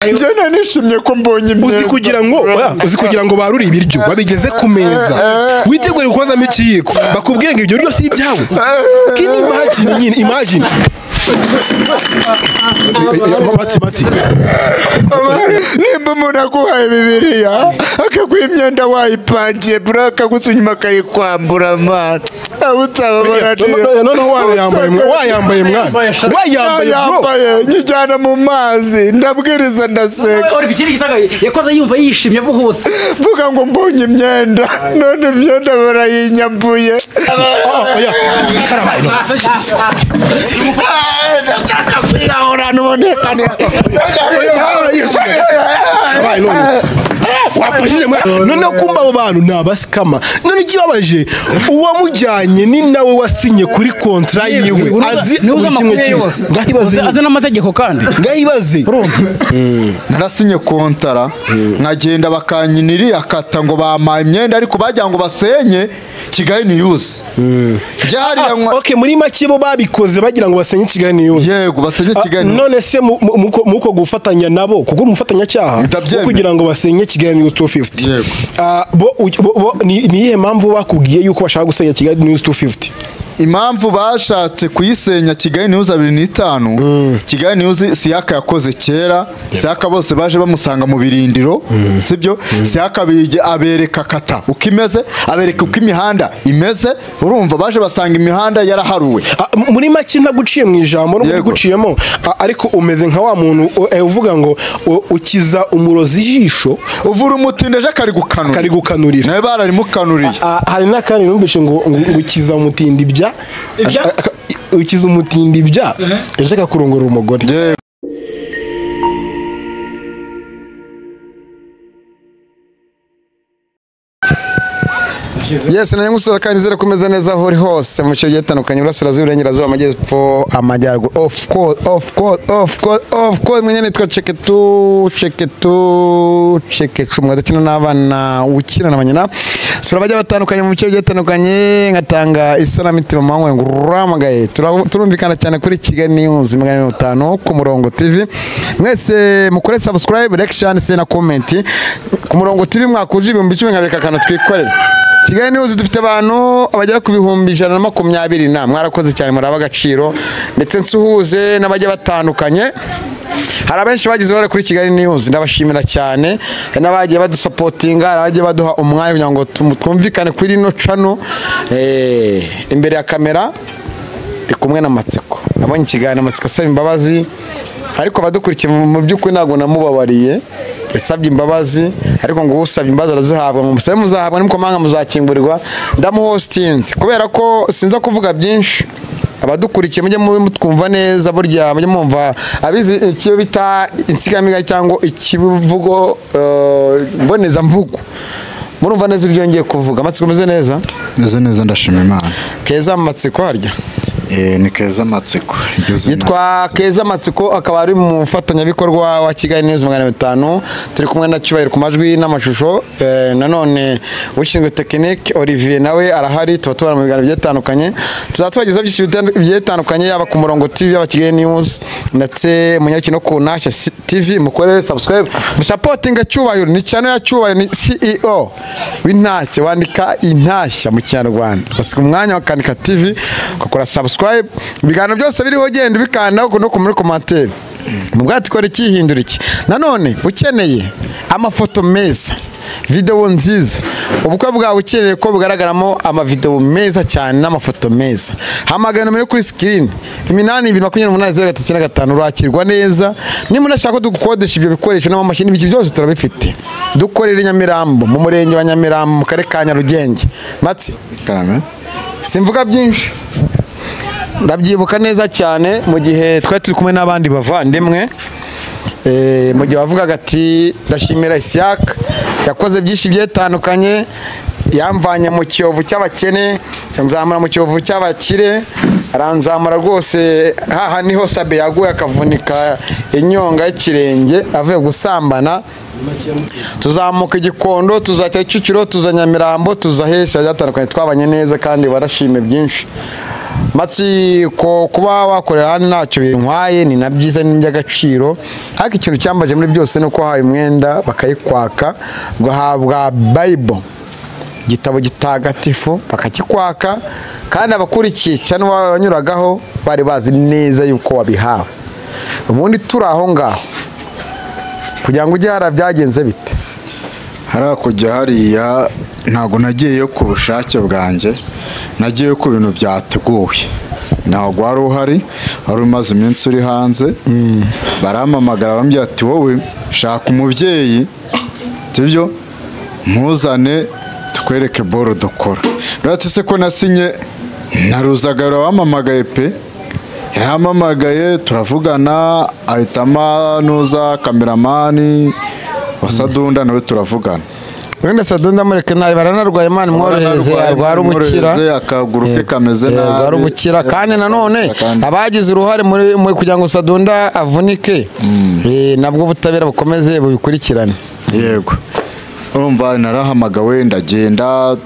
Njye nishimye ko mbonye imyenda. Uzi kugira ngo barure ibiryo babigeze ku meza, witegure gukozamo ikiyiko, bakubwire ngo ibyo biryo si ibyawe. Can you imagine nyine, imagine. Mati. Nimba umuntu aguhaye Bibiliya, akaguha imyenda wayipangiye, bro, akagusunyuma akayikwambura, man. Abo utababona niyo. Noneho wayambaye mwana. Wayambaye, bro. Yambaye nyijyana mu mazi, ndabwiriza, ndaseka. Uri ikindi gitanga yakoze yumva yishimye abuhutse. Mvuga ngo mbonye imyenda, none imyenda barayinyambuye. Oya. Karabaye no. Ndashaka kwiyahura none. Karabaye none. Wafashije noneho kumva abo bantu ni abasikama. None ikibabaje, uwamujyanye ni nawe wasinye kuri contrat yiwe, azi niwe uzi buri kimwe amakuru ye kimwe. yose. Ngahibaze. Azi n'amategeko kandi. Ngahibaze. Narasinye kontara, nkagenda bakanyinira akata ngo bampaye imyenda, ariko bagira ngo basenye Kigali News. Njya hariya Okay, muri make bo babikoze bagira ngo basenye Kigali News. Yego, basenye Kigali News. None se muko gufatanya nabo, kuko umufatanyacyaha Ndabyemera. kugira ngo basenye Kigali News 250. Yego. Bo ni iyihe mpamvu bakubwiye yuko bashaka gusenya Kigali News 250? Impamvu bashatse kuyisenya Kigali News 25, Kigali News Siyaka yakoze kera. Siyaka bose baje bamusanga mu birindiro, sibyo? Siyaka abereka kata uko imeze, abereka uko imihanda imeze. Urumva baje basanga imihanda yaraharuwe. Muri make ntaguciye mu ijambo no Yego. guciyemo, ariko umeze nka wa muntu uvuga ngo ukiza umurozi ijisho, uvura umutindi ejo akarigukanura. Akarigukanurira. Nawe bararimukanuriye. Hari n'akandi numvise ngo ukiza umutindi ibya Ibya? Ukiza umutindi ibya ejo akakurongora umugore. Yego. Yes, na nyamusoza kandi nizere ko umeze neza aho uri hose mu bice bigiye bitandukanye, Iburasirazuba, Iburengerazuba, Amajyepfo, Amajyaruguru. Of course, of course, of course, of course, mwenye nitwa Cheketu, Cheketu, Cheketu, mwadakina n'abana, ukina na banyina. Sura bajya batandukanye mu bice bigiye bitandukanye, ngatanga isanamitima manywe nguramagaye. Turumvikana cyane kuri Kigali News 500 ku Murongo TV. Mwese mukore subscribe, like, share, na comment. Ku Murongo TV mwakuje 10,000 nkabeka akantu twikorera. Kigali News dufite abantu abagera ku 120,000 na mwarakoze cyane, muraba agaciro, ndetse nsuhuze n'abajya batandukanye. Hari abenshi bagize uruhare kuri Kigali News, ndabashimira cyane. Hari n'abagiye badusapotinga, hari abagiye baduha umwanya kugira ngo twumvikane kuri ino channel. Imbere ya kamera ndi kumwe na Matsiko. Nabonye ikiganiro Matsiko asaba imbabazi, ariko abadukurikiye mu by'ukuri ntabwo namubabariye. Yasabye imbabazi, ariko ngo usabye imbabazi arazihabwa, mu musabe muzahabwa, nimukomanga muzakingurirwa. Ndamuhostinze kubera ko sinza kuvuga byinshi. Abadukurikiye mujye mutwumva neza, burya mujye mwumva abizi icyo bita insigamigani cyangwa ikivugo mbonezamvugo, murumva neza ibyo ngiye kuvuga. Matsiko, meze neza? Meze neza, ndashima Imana. Keza Matsiko harya? Ni Keza Matsiko. Iryo zina. Yitwa Keza Matsiko, akaba ari mu mufatanyabikorwa wa Kigali News 500. Turi kumwe na Cyubahiro ku majwi n'amashusho, nanone ushinzwe tekinike Olivier nawe arahari. Tuba tubana mu biganiro bigiye bitandukanye, tuzaba tubagezaho byinshi bigiye bitandukanye, yaba ku Murongo TV, yaba Kigali News, ndetse munyarukire no ku Ntashya TV, mukore subscribe, musapotinga Cyubahiro. Ni channel ya Cyubahiro, ni CEO w'Intashya. Wandika Intashya mu Kinyarwanda, basiga umwanya bakandika TV, ugakora subscribe, ibiganiro byose biriho genda ubikandaho no muri commentaire mu bwati kora ikihindura iki. Nanone ukeneye amafoto meza, video nziza, ubukwe bwawe ukeneye ko bugaragaramo amavideo meza cyane n'amafoto meza, hamagara nomero kuri screen 8228 0395, urakirwa neza. Niba unashaka ko dukodesha ibyo bikoresho n'amamashini, ibyo byose turabifite. Dukorera i Nyamirambo, mu murenge wa Nyamirambo, mu karere ka Nyarugenge. Matsi, Karame. simvuga byinshi. Ndabyibuka neza cyane mu gihe twari turi kumwe n'abandi bavandimwe, mu gihe bavugaga ati ndashimira Isiaka yakoze byinshi byetandukanye, yamvanye mu cyovu cy'abakene nzamura mu cyovu cy'abakire, aranzamura rwose haha niho Sabe yaguye akavunika inyonga y'ikirenge avuye gusambana. Tuzamuka Igikondo, tuza Kicukiro, tuza Nyamirambo, tuza hesha byatandukanye, twabanye neza kandi barashime byinshi. Matsiko kuba wakorera hano ntacyo bintwaye, ni na byiza, ni iby'agaciro, ariko ikintu cyambaje muri byose ni uko wahawe umwenda bakayikwaka, ugahabwa Bible, igitabo gitagatifu bakakikwaka, kandi abakurikiye cyangwa abanyuragaho bari bazi neza yuko wabihawe. Ubundi turi aho ngaho kugira ngo ujye hariya byagenze bite? Hariya kujya hariya ntabwo nagiyeyo ku bushake bwanjye, nagiyeyo ku bintu byateguwe. Ntabwo wari uhari, wari umaze iminsi uri hanze. Barampamagara bambwira ati wowe shaka umubyeyi, sibyo, mpuzane tukwereke boro dukora. Ati se ko nasinye na Ruzagara wampamagaye pe, yarampamagaye turavugana, ahitamo nuza kameramani wa Sadunda nawe turavugana. Wenda Sadunda mureke nabi, baranarwaye, Imana imworohereze, arwara ubukira, akaguru ke kameze nabi, arwara ubukira. Kandi nanone abagize uruhare muri kugira ngo Sadunda avunike, nabwo ubutabera bukomeze bubikurikirane. Yego, urumva narahamagawe ndagenda,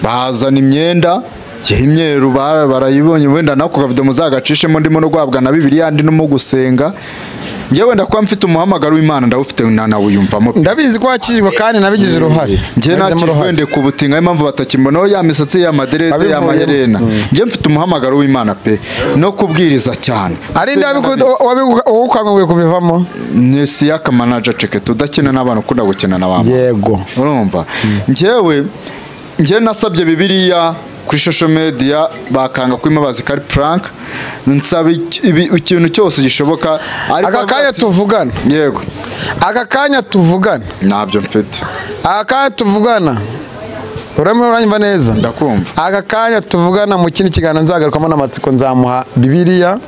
bazana imyenda y'imyeru barayibonye, wenda nako kavido muzagacishemo, ndimo no guhabwa na Bibiliya, ndi no mu gusenga. Njyewe wenda kuba mfite umuhamagaro w'Imana ndawufite, nanawuyumvamo. Ndabizi ko wakijwe kandi nabigize uruhare. Njye nakijwe ndeka kubutinga, impamvu batakimbonaho ya misatsi ya maderede ya maherena. Njye mfite umuhamagaro w'Imana pe, no kubwiriza cyane. Ari ndabikugukanguriye kubivamo? Ni Siyaka manager Ceke, tudakina n'abantu, ukunda gukina n'abantu. Yego. Urumva? Njyewe njye nasabye Bibiliya kuri social media bakanga kwimabaza kari prank, nsaba ikintu cyose gishoboka. Aka kanya tuvugana. Yego. Aka kanya tuvugana. Ntabyo mfite. Aka kanya tuvugana. Urimo uranyumva neza? Ndakumva. Aka kanya tuvugana mu kindi kiganiro nzagarukamo n'amatsiko, nzamuha Bibiliya.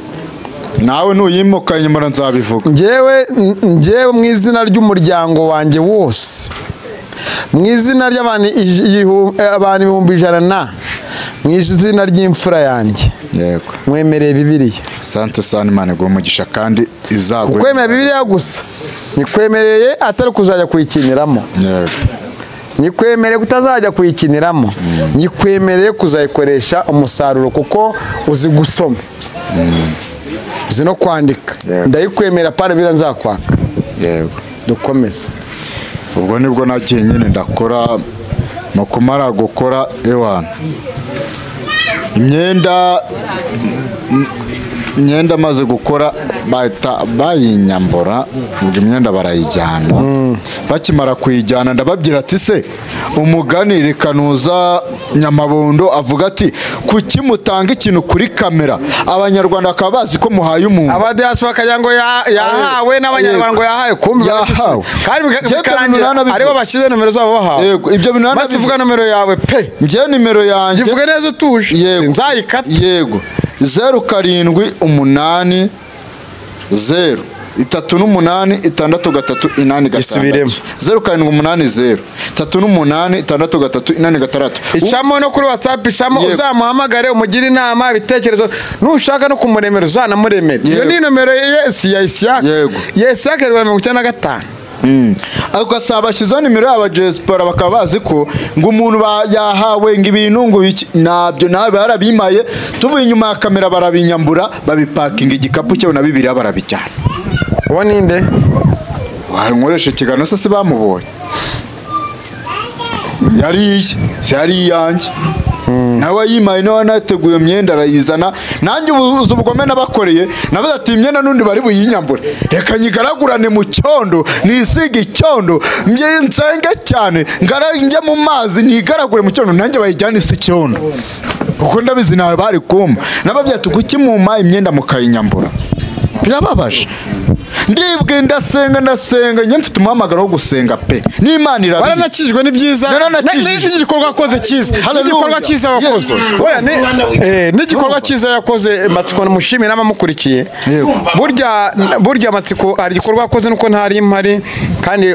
Nawe nuyimukanye mbona nzabivuga. Njyewe mu izina ry'umuryango wanjye wose, mu izina ry'abantu 100,000 na mu izina ry'imfura yanjye, yego, mwemereye Bibiliya. Sante sana, Imana iguhe umugisha kandi izagwe. Kukwemera Bibiliya gusa nikwemereye atari kuzajya kuyikiniramo. Yego. Nikwemereye kutazajya kuyikiniramo, nikwemereye kuzayikoresha umusaruro kuko uzi gusoma, uzi no kwandika. Ndayikwemera pana bira nzakwaka. Yego. Dukomeze. Ubwo nibwo nagiye nyine ndakora, mu kumara gukora ewana imyenda maze gukora bahita bayinyambura, ubwo imyenda barayijyana. Bakimara kuyijyana ndababwira ati se umugani rekanuza Nyamabondo avuga ati kuki mutanga ikintu kuri kamera abanyarwanda bakaba bazi ko muhaye umuntu, abadiasi bakagira ngo yahawe n'abanyarwanda ngo yahawe, kumbi yahawe kandi bikarangira aribo bashyize nomero zabo bahawe. Yego, ibyo bintu maze uvuga nomero yawe pe. Njye nimero yanjye ivuge neza utuje, sinzayikata. Yego, 0 7 8 0 3 8 6 3 8 6. Isubiremo. 0 7 8 0 3 8 6 3 8 6. Icamo no kuri WhatsApp, icamo uzamuhamagare umugire inama, ibitekerezo, nushaka no kumuremera uzanamuremera. Iyo ni nomero ye si ya Isiyaka. Ya Isiyaka 95. Ariko asaba nimero y'aba diaspora bakaba bazi ko ngo umuntu yahawe ngo ibintu ngo nabyo nabe barabimaye, tuvuye inyuma ya kamera barabinyambura, babipakinga igikapu cyo na Bibiliya barabijyana. Uwo ninde? Wankoresha ikiganiro se bamubonye. Yari yari yanjye. Nawe yimaye nawe nateguye imyenda arayizana, nanjye ubuze ubugome nabakoreye, navuze ati imyenda nundi bari buyinyambure, reka nyigaragurane mu cyondo, nisiga icyondo, nsenge cyane, njye mu mazi nigaragure mu cyondo, nanjye bayijyane isi cyondo, kuko ndabizi nawe bari kumpa. Nababwiye ati kuki mumpa imyenda mukayinyambura, birababaje. Ndibwe ndasenga ndasenga, njye mfite umuhamagaro wo gusenga pe, n'Imana irabizi. Waranakijwe ni byiza, n'igikorwa wakoze cyiza, n'igikorwa cyiza wakoze. Oya, n'igikorwa cyiza yakoze Matsiko, mushimire n'abamukurikiye. Burya Matsiko hari igikorwa yakoze nuko ntari mpari, kandi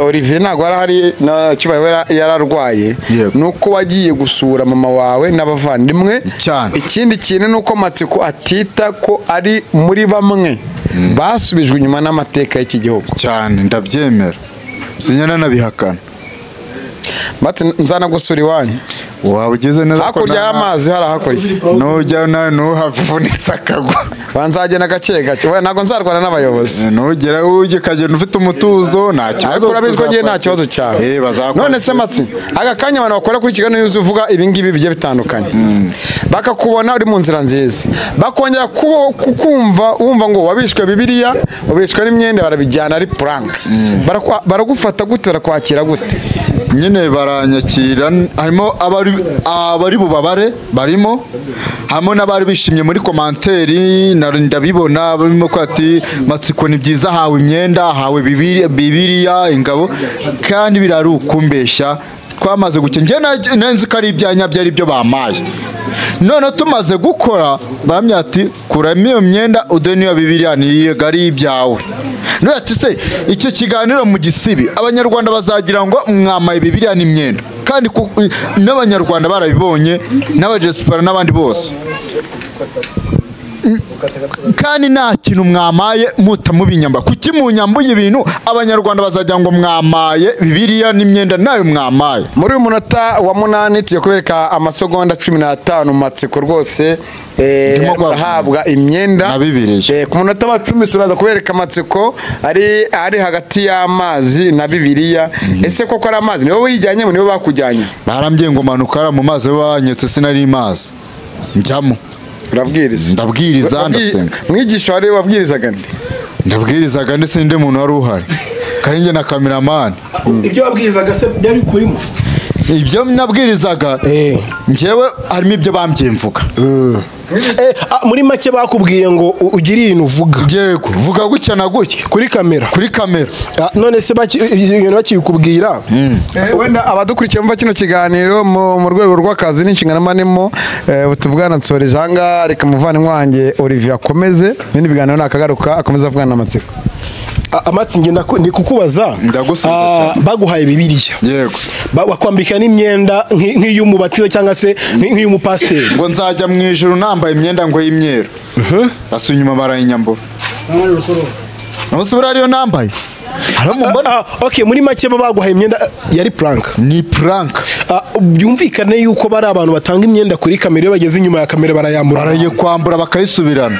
Olivier ntabwo arahari na Cyubahiro yararwaye, nuko wagiye gusura mama wawe n'abavandimwe. Ikindi kintu nuko Matsiko atita ko ari muri bamwe basubijwe inyuma n'amateka y'iki gihugu cyane, ndabyemera sinyana nabihakana. Bati nzana gusura iwanyu. Waba ugize neza ko Hakurya y'amazi hari ahakora iki? Nujya nawe ntuhavunitse akagwa. Banzagenda gake gake. Oya, ntabwo nzarwana n'abayobozi. Nugera ujye ukagenda ufite umutuzo, nta kibazo. Ariko urabizi ko ngiye nta kibazo cyawe. Bazakwakira. None se Matsi, aka kanya abantu bakora kuri Kigali News uvuga ibi ngibi bigiye bitandukanye, bakakubona uri mu nzira nziza, bakongera kukumva wumva ngo wabishwe Bibiliya, wabishwe n'imyenda, barabijyana ari prank. Baragufata gute, barakwakira gute? Nyine baranyakira, harimo abari bubabare barimo, harimo n'abari bishimye muri komanteri, ndabibona barimo ko ati Matsiko ni byiza, hawe imyenda, hawe Bibiliya, ingabo, kandi birari ukumbeshya. Twamaze guke njye nzi ko ari ibyanya byari byo bamaye. None tumaze gukora baramya ati kuramo iyo myenda uduhe n'iyo Bibiliya niyo ari ibyawe. None ati se icyo kiganiro mu gisibi abanyarwanda bazagira ngo mwamaye Bibiliya n'imyenda, kandi n'abanyarwanda barabibonye, n'abajesipara n'abandi bose, kandi nta kintu mwamaye mutamubinyamba. Kuki munyambuye ibintu abanyarwanda bazagira ngo mwamaye Bibiliya n'imyenda nayo mwamaye? Muri uyu munota wa 8 tugiye kubereka amasegonda 15 Matsiko rwose ahabwa imyenda na Bibiliya. Ku munota wa 10 turaza kubereka Matsiko ari hagati y'amazi na Bibiliya. Ese koko ari amazi? Niwe wijyanye, niwe bakujyanye? Barambye ngo manuka mu mazi, banyetse sinari mazi njyamo. Urabwiriza? Ndabwiriza, ndasenga. Mwigisha wari wabwirizaga nde? Ndabwirizaga ndetse nde muntu wari uhari, kandi njye na cameraman. Ibyo wabwirizaga se byari kurimo? Ibyo nabwirizaga njyewe harimo ibyo bambyemvuga. Muri make bakubwiye ngo ugire ibintu uvuga. Yego, vuga gutya na gutya kuri kamera. Kuri kamera. None se ibintu bakikubwira? Wenda abadukurikiye mva kino kiganiro mu rwego rw'akazi n'inshingano manimo, tuvugana nsoreje aha, reka muvandimwe wanjye Olivier akomeze ibindi biganiro nakagaruka akomeze avugana na Matsiko. Amatsi ngenda ndi kukubaza, baguhaye Bibiliya, yego, bakwambika n'imyenda nk'iy'umubatiza cyangwa se nk'iy'umupasiteri, ngo nzajya mu ijuru nambaye imyenda ngo y'imyeru, basuye inyuma barayinyambura. Nose ariyo nambaye. Okay, muri make baguhaye imyenda yari prank. Ni prank. Byumvikane yuko bari abantu batanga imyenda kuri kamera, iyo bageze inyuma ya kamera barayambura, barayikwambura bakayisubirana,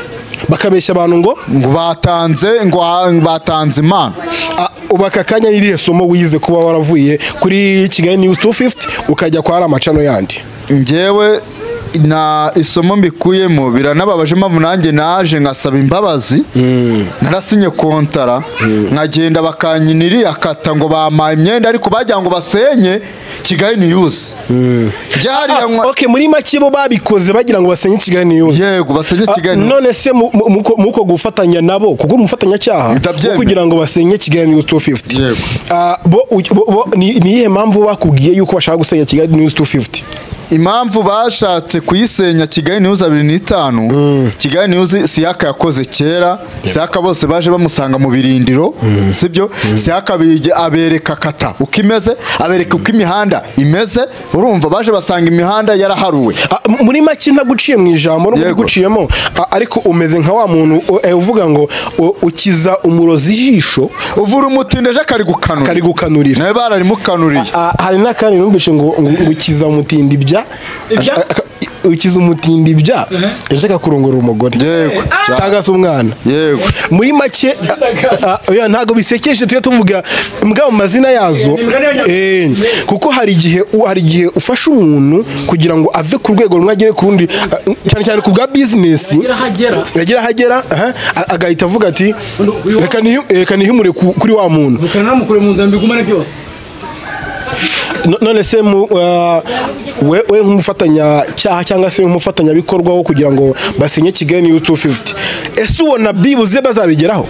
bakabeshya abantu ngo batanze, ngo batanze impano. Ubu aka kanya n'irihe somo wize kuba waravuye kuri Kigali News 250 ukajya kwa amacano yandi? Njyewe na isomo mbikuyemo biranababaje, mpamvu nanjye naje nkasaba imbabazi. Narasinye kontara nkagenda bakanyiniri akata ngo bamaye imyenda, ariko bajya ngo basenye Kigali News. Okay, muri make bo babikoze bagira ngo basenye Kigali News. Yego, basenye Kigali News. None se muko gufatanya nabo kuko umufatanya cyaha kugira ngo basenye Kigali News 250. Yego. Bo ni iyihe mpamvu bakubwiye yuko bashaka gusenya Kigali News 250? Impamvu bashatse kuyisenya Kigali News 25, Kigali News Siyaka yakoze kera, Siyaka bose baje bamusanga mu birindiro, sibyo? Siyaka abereka kata uko imeze, abereka uko imihanda imeze, urumva baje basanga imihanda yaraharuwe. Muri make ntaguciye mu ijambo no guciyemo, ariko umeze nka wa muntu uvuga ngo ukiza umurozi ijisho, uvura umutinde ejo akarigukanurira. Nawe bararimukanuriye. Hari n'akandi numvise ngo ukiza umutindi ibya ukiza umutindi ibya ejo akakurongora umugore cyangwa se umwana. Yego. Muri make ntago bisekeje tujye tuvuga mbwa mu mazina yazo, kuko hari igihe ufasha umuntu kugira ngo ave ku rwego rumwe agere ku rundi, cyane cyane ku bwa business, yagera ahagera agahita avuga ati reka nihimure kuri wa muntu. None se we nk'umufatanya cyaha cyangwa se nk'umufatanyabikorwa wo kugira ngo basenye Kigali News 250, ese ubona bibuze bazabigeraho?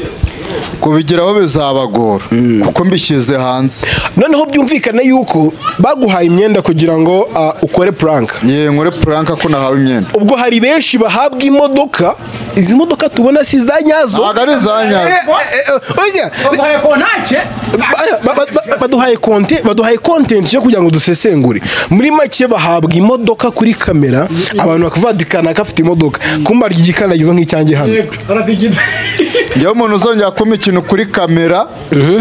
Kubigeraho bizabagora kuko mbishyize hanze. Noneho byumvikane yuko baguhaye imyenda kugira ngo ukore prank. Ye, nkore prank ko nahawe imyenda. Ubwo hari benshi bahabwa imodoka Izi modoka tubona si za nyazo, ntabwo ari za nyazo. Baduhaye konte, baduhaye content yo kugira ngo dusesengure. Muri make bahabwa imodoka kuri kamera, abantu bakavuga afite imodoka, kumba ryikandagizo nk'icyanjye hano. Njyewe umuntu uzongera kumpa ikintu kuri kamera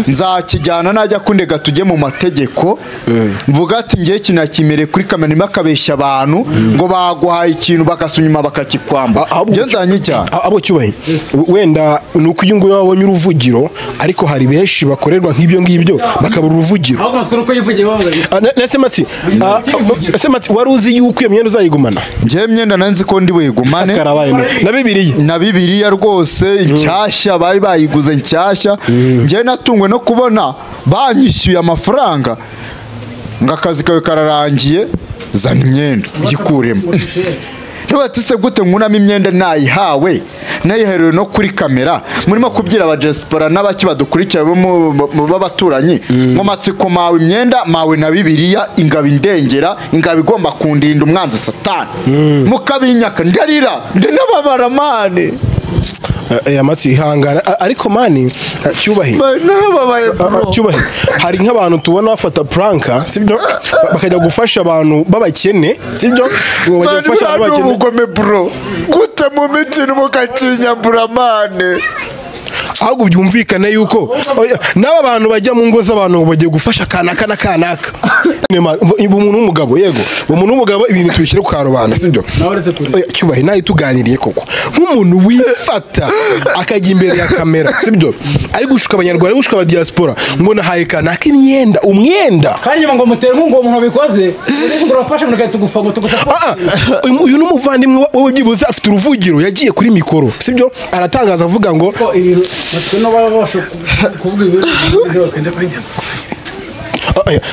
nzakijyana, najya kundega tujye mu mategeko, mvuga ati ngiye kinakimere kuri kamera, nima akabeshya abantu ngo baguhaye ikintu bagasunyuma bakakikwamba, njye nzanyijyana. Abo cyubahe wenda ni uko uyu nguyu wabonye uruvugiro, ariko hari benshi bakorerwa nk'ibyo ngibyo bakabura uruvugiro. Ese Matsi, wari uzi yuko iyo myenda uzayigumana? Njyewe imyenda nanzi ko ndi buyigumane na Bibiliya rwose inshyashya bari bayiguze nshyashya. Njyewe natungwe no kubona banyishyuye amafaranga ngo akazi kawe kararangiye, zana imyenda uyikuremo. Ntibatse gute nkunamo imyenda nayihawe, nayiherewe no kuri kamera. Murimo kubwira aba diaspora n'abaki badukurikira b'abaturanyi ngo Matsiko mawe imyenda mawe na Bibiliya, ingabo indengera, ingabo igomba kundinda umwanzi Satani, mukabinyaka ndarira ndinababara mane. Matsi ihangana, ariko mani cyubahe cyubahe, hari nk'abantu tubona bafata pranka, sibyo, bakajya gufasha abantu b'abakene, sibyo, ngo bajya gufasha abantu b'abakene. Ubugome bro, gute mu mikino mukakinyambura mane. Ahubwo byumvikane yuko n'aba bantu bajya mu ngo z'abantu bagiye gufasha kanaka na kanaka. Umuntu w'umugabo, yego, umuntu w'umugabo ibintu tubishyire ku karubanda, sibyo? Cyubahe nayo tuganiriye koko nk'umuntu wifata akajya imbere ya kamera, sibyo, ari gushuka abanyarwanda, ari gushuka aba diaspora ngo nahaye kanaka imyenda, umwenda, kandi ngo mutere ngo umuntu abikoze ngo urafasha ngo tugufa ngo tugufa. Uyu ni umuvandimwe wowe byibuze afite uruvugiro, yagiye kuri mikoro, sibyo, aratangaza avuga ngo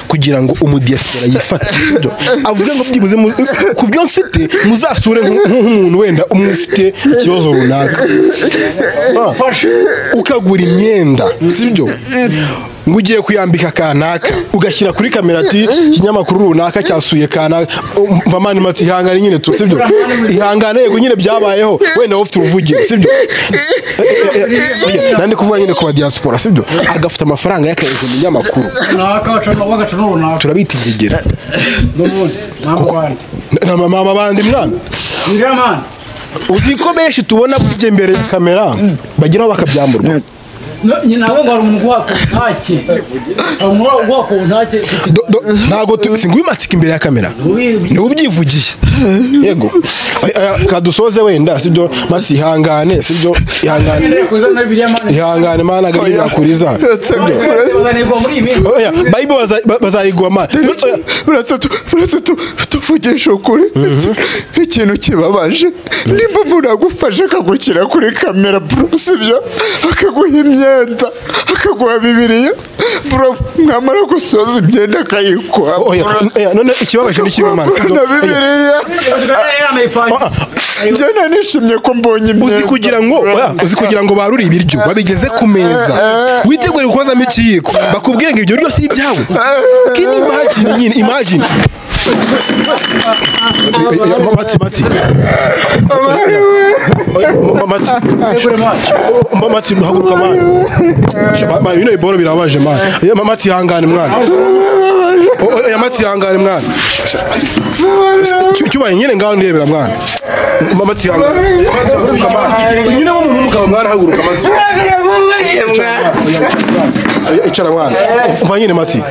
kugira ngo umudiaspora yifate, sibyo, avuge ngo byibuze ku byo mfite muzasure nk'umuntu wenda umufite ikibazo runaka, ukagura imyenda, sibyo, ngo ugiye kuyambika kanaka, ugashyira kuri kamera ati ikinyamakuru runaka cyasuye kanaka. Mva mani Matsi ihangane nyine tu, sibyo, ihangane, yego nyine byabayeho, wenda wowe ufite uruvugiro, sibyo, nandi kuvuga nyine ku ba diaspora, sibyo, agafite amafaranga y'akazi mu binyamakuru turabita ingegera na mama bandi mwana. Uzi ko benshi tubona burya imbere ya kamera bageraho bakabyamburwa. Ntago singuye Matsiko imbere ya kamera, niwe ubyivugiye. Yego, kadusoze wenda, sibyo, Matsi ihangane, sibyo, ihangane, ihangane mana gari yakuriza, oya Bible bazayigwa mana. Uretse tuvugisha ukuri, ikintu kibabaje nimba umuntu agufashe akagukira kuri kamera bro, sibyo, akaguha imyenda, akaguha Bibiliya bro, mwamara gusoza imyenda akayikwa. None ikibabaje ni kimwe mana, na Bibiliya. Njye nishimye ko mbonye imyenda. Uzi kugira ngo barure ibiryo babigeze ku meza, witegure gukozamo ikiyiko, bakubwire ngo ibyo biryo si ibyawe. Can you imagine nyine, imagine. Matsi, Matsi, Matsi, haguruka mwana. Bino iboro birabaje mwana. Matsi ihangane mwana. Oya Matsi ihangane mwana. Cyubaye nyine ngaho ndebera mwana. Matsi ihangane. Nyine wo muntu w'umugabo mwana, haguruka Matsi. Icara mwana. Umva nyine Matsi.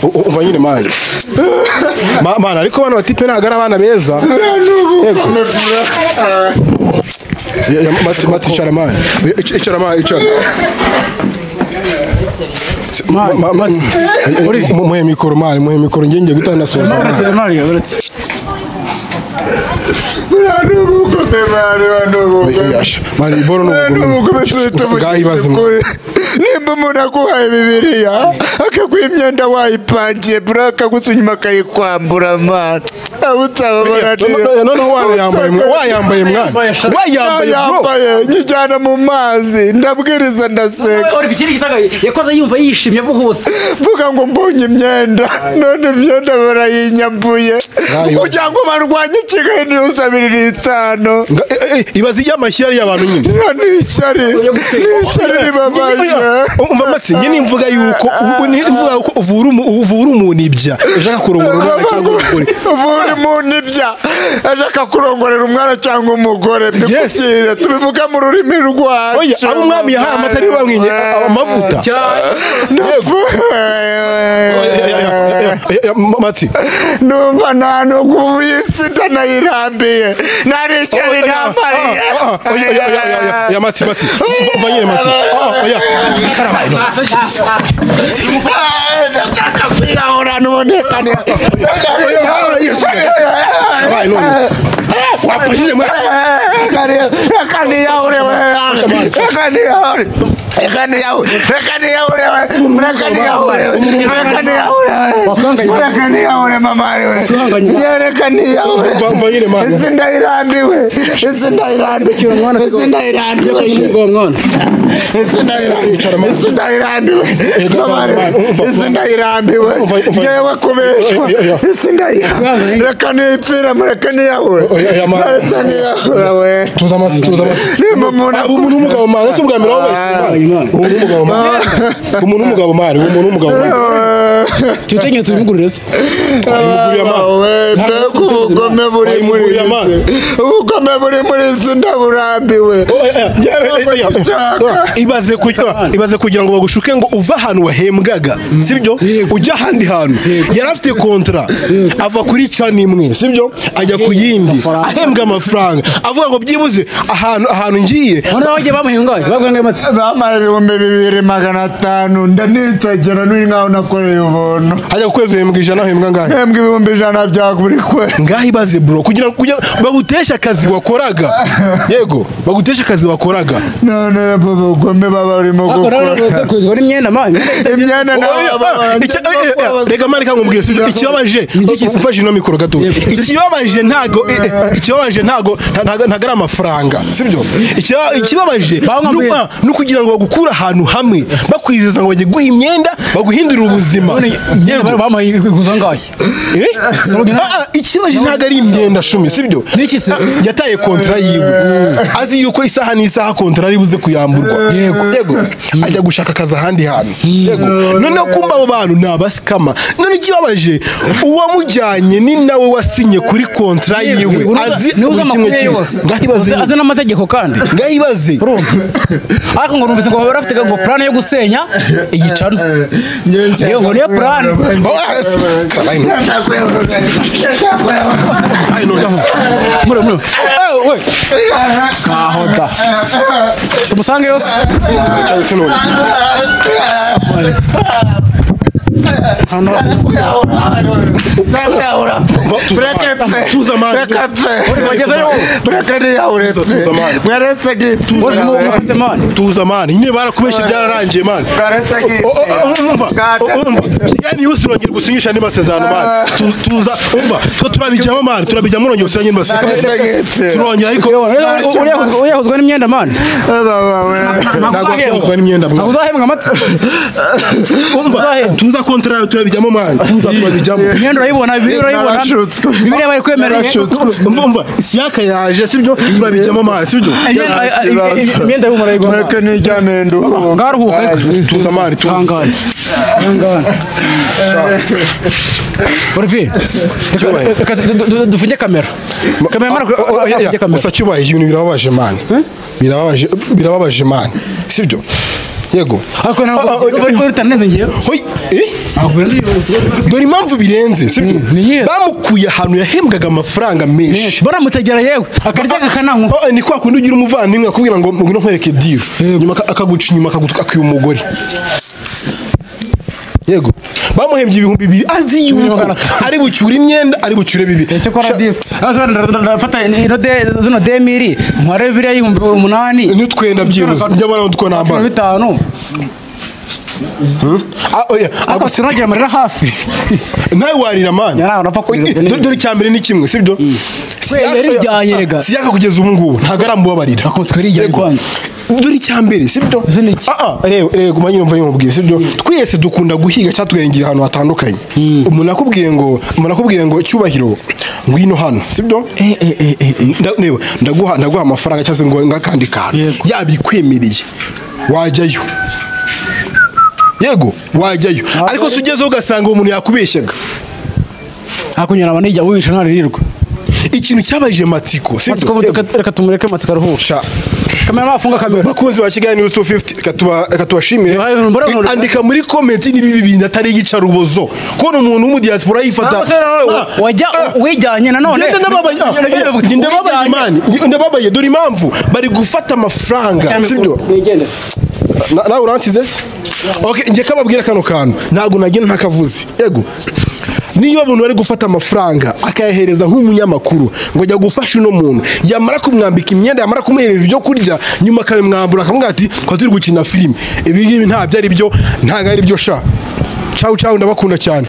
Umva nyine mwana. Mana, ariko bano batipe ntago ari abana beza. Yego. Matsi, Matsi icara mwana. Icara mwana, icara. Muhe mikoro mwana, muhe mikoro ngiye gutana soza. Nimba umuntu aguhaye Bibiliya akaguha imyenda wayipangiye bro, akagusa inyuma akayikwambura man. Abo utababona Noneho wayambaye wayambaye mwana, wayambaye bro. Yambaye nyijyana mu mazi, ndabwiriza ndaseka. Uri ikindi gitanga yakoze yumva yishimye abuhutse. Mvuga ngo mbonye imyenda, none imyenda barayinyambuye kugira ngo barwanye Kigali News 25. Ibaze ijya y'abantu nyine. Ni ishyari, ni ishyari ribabaje. Umva matsi, njye nimvuga yuko nimvuga ko uvura umuntu ibya ushaka kurongora umwana cyangwa umugore. Uvura umuntu ibya ashaka kurongorera umwana cyangwa umugore. Mbikubwire tubivuga mu rurimi rwacu. Oya, abo umwami yahaye amata aribo bamwinye amavuta. Matsi, numva nta nubwo isi ndanayirambiye, naricaye ntamariye. Oya Matsi, Matsi, umva nyine Matsi. Oya, karabaye. Ndashaka kwiyahura nubonekane. Karabaye none. Wapfashije mwa. Reka niyahure we. Reka niyahure. Reka niyahure. Reka niyahure we. Reka niyahure. Reka niyahure. Reka niyahure mama we. Reka niyahure. Isi ndayirambiwe. Isi ndayirambiwe. Isi ndayirambiwe. Isi ndayirambiwe. Isi ndayirambiwe. Isi ndayirambiwe. Yewe kubeshwa. Isi ndayirambiwe. Reka nipfire, mureke niyahure. Reka niyahure we. Tuza amatsi, tuza amatsi. Umuntu w'umugabo mwana, si ubwa mbere wabeshye. Umuntu w'umugabo mwana. Umuntu w'umugabo mwana, umuntu w'umugabo mwana. Tutenye tubimugurire se. Mbega ubugome buri muri isi. Ubugome buri muri isi ndaburambiwe. Ibaze kugira ngo bagushuke ngo uva ahantu wahembwaga, sibyo? Ujya ahandi hantu. Yari afite kontra. Ava kuri cani imwe, sibyo? Ajya ku yindi. Ahembwa amafaranga. Avuga ngo byibuze ahantu ngiye. Noneho bagiye bamuhembwa, baguhembwa amatsi. Bampaye 2500 ndanitegera n'uri nkaho nakoreye ubuntu. Hajya ku kwezi uhembwa 100, uhembwa angahe? Hembwa 100,000 bya buri kwezi. Ngaho ibaze bro, kugira bagutesha akazi wakoraga. Yego, bagutesha akazi wakoraga. None ubugome baba barimo gukora. Kwizwa n'imyenda man. Imyenda nawe. Rega mani kankubwira sibyo, ikibabaje ufashe ino mikoro gato. Ikibabaje ntago ikibabaje ntago ntago ari amafaranga, sibyo? Ikibabaje no kugira ngo bagukura ahantu hamwe bakwizeza ngo bajye guha imyenda baguhindurira ubuzima. Yego, bamuhaye iguzo ngahe? Ikibabaje ntago ari imyenda shumi, sibyo? Yataye kontra yiwe. Azi yuko isaha n'isaha kontra ari buze kuyamburwa. Yego, yego. Ajya gushaka akazi ahandi hantu. Yego. Noneho kumba abo bantu ni abasikama. None ikibabaje uwamujyanye ni nawe wasinye kuri kontra yiwe. Azi kimwe azi n'amategeko kandi. Ngahibaze. Ariko ngo numvise ngo barafite ngo plan yo gusenya igicano. Yego ngo niyo plan. Mure mure. We. Kahoda. Tumusange yose. Tuza mani, nyine barakubeshye byararangiye mani. Kigali News urongera gusinyisha andi masezerano mani. Tuza umva, turabijyamo mani, turabijyamo urongera gusinya andi masezerano. Turongera ariko uyahuzwa n'imyenda mani. Ntabwo uyahuzwa n'imyenda mani. Ntabwo uzahembwa amata. Umva, tuza kontra turabijyamo mani. Tuza turabijyamo. Imyenda urayibona, bibiri urayibona. Bibiri bari kwemereye. Umva umva, Isiyaka yaje sibyo? Turabijyamo mani, sibyo? Imyenda y'umura yigomba. Reka nijyane nduhuka. Ngaruhuka. Tuza mani, tuza. Hangane. Hangane. Olivier, reka dufunge kamera. Kamera mara dufunge kamera. Gusa cyubaye ibintu birababaje mani. Birababaje, birababaje mani. Sibyo? Yego. Ariko ntabwo bitanenze ngiye. Hoy, eh? Dore impamvu birenze, sibyo? Bamukuye ahantu yahembwaga amafaranga menshi. Baramutegera yewe, akarya akananywa. Ni kwa kundi ugira umuvandimwe akubwira ngo ngwino nkwereke deal. Nyuma akaguca inyuma akagutuka akiba umugore. Yego. Bamuhembye 2000 azi yuko ari bucyure imyenda, ari bucyure bibi. Cyakora disc. Ndafata ino zino demiri, ntware bibiri y'ihumbi 8. N'utwenda byibuze. Njya bana utwo nambara. 5. Oya, Ariko sinagira amarira hafi. Nawe warira, man. Ya, napfa kurira. Dore icya mbere ni kimwe, sibyo? We, yarijyanye rega. Siyaka kugeza ubu ngubu ntabwo aramubabarira. Ako twarijyanye Yego. kwanza. Dore icya mbere, sibyo? Ese ni iki? Reba, reba, guma nyine, mva nkubwire, sibyo? Twese dukunda guhiga cyangwa tugahingira ahantu hatandukanye. Umuntu akubwiye ngo "Cyubahiro, ngwino hano," sibyo? Reba, ndaguha amafaranga cyangwa se ngo ngakandi kantu. Yego. Yabikwemereye, wajyayo. Yego, wajyayo, ariko se ugezeho ugasanga uwo muntu yakubeshyaga. Hakunyura abantu ijya wihisha ntaririrwa. Ikintu cyabajije Matsiko, sibyo? Matsiko, reka tumureke Matsiko aruhuke. Sha. Kamera, mafunga kamera. Bakunzi ba Kigali News 250, reka tubashimire. Andika muri comment niba ibi bintu atari iyicarubozo, kubona umuntu w'umudiaspora yifata. Ntabwo se nanone wajya wijyanye nanone. Ngenda ndababaye, njye ndababaye, man, ndababaye. Dore impamvu bari gufata amafaranga, sibyo? Wigendere. Nawe uransize se? Okay, njye kababwira kano kantu, ntabwo nagenda ntakavuze. Yego, niba abantu bari gufata amafaranga akayahereza nk'umunyamakuru ngo ajya gufasha uno muntu, yamara kumwambika imyenda, yamara kumuhereza ibyo kurya, nyuma akabimwambura akamubwira ati "Twari turi gukina filime," ibi ngibi ntabyo ari byo, ntabwo ari byo sha. Cawu cawu, ndabakunda cyane.